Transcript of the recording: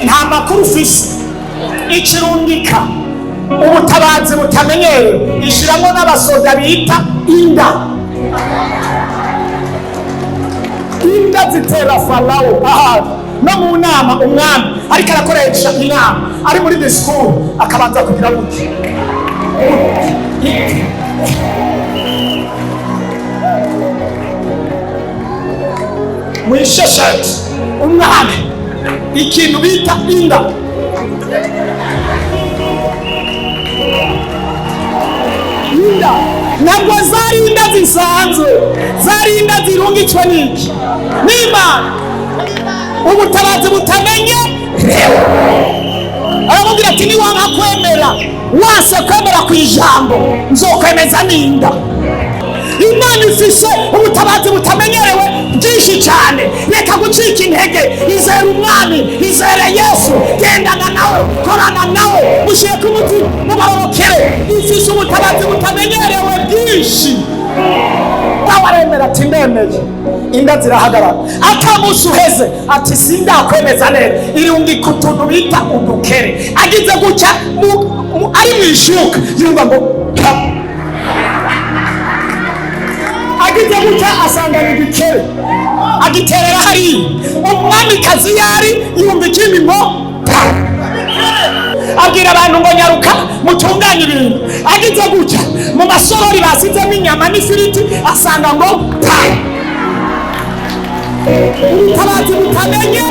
Nta makuru ufise. Ikirungika ubutabazi butamenyerewe, ishyiramo n'abasoda bita inda. Inda zitera Farawo ahantu no mu nama. Umwami ariko arakoresha inama, ari muri disikuru, akabanza kugira gutya. Mwishesheti umwami ikintu bita inda. Inda ntabwo zari inda zisanzwe, zari inda zirungitswe n'iki? N'Imana. Ubutabazi butamenye rewe. Aramubwira ati: "Niwanka kwemera, wase kwemera ku ijambo, nzokwemeza n'inda." Imana ifise ubutabazi butamenyerewe bwinshi cyane. Reka gucika intege. Izere Umwami, izere Yesu, gendana nawe, korana nawe, mushyire ku mutima mubarorokere. Ifise ubutabazi butamenyerewe bwinshi. Nawe aremera ati: "Ndemeye." Inda zirahagarara. Atamunsi uheze ati: "Sindakwemeza neza." Irungika utuntu bita udukere. Agize gutya ari mu ishuka, yumva ngo pa. Agize gutya asangana igikere, agiterera hariya. Umwamikazi yari yumva ikindi ngo pa. Abwira abantu ngo: "Nyaruka mutunganye ibintu." Agize gutya, mu masorori basizemo inyama n'ifiriti, asanga ngo pa. Ubutabazi butamenye.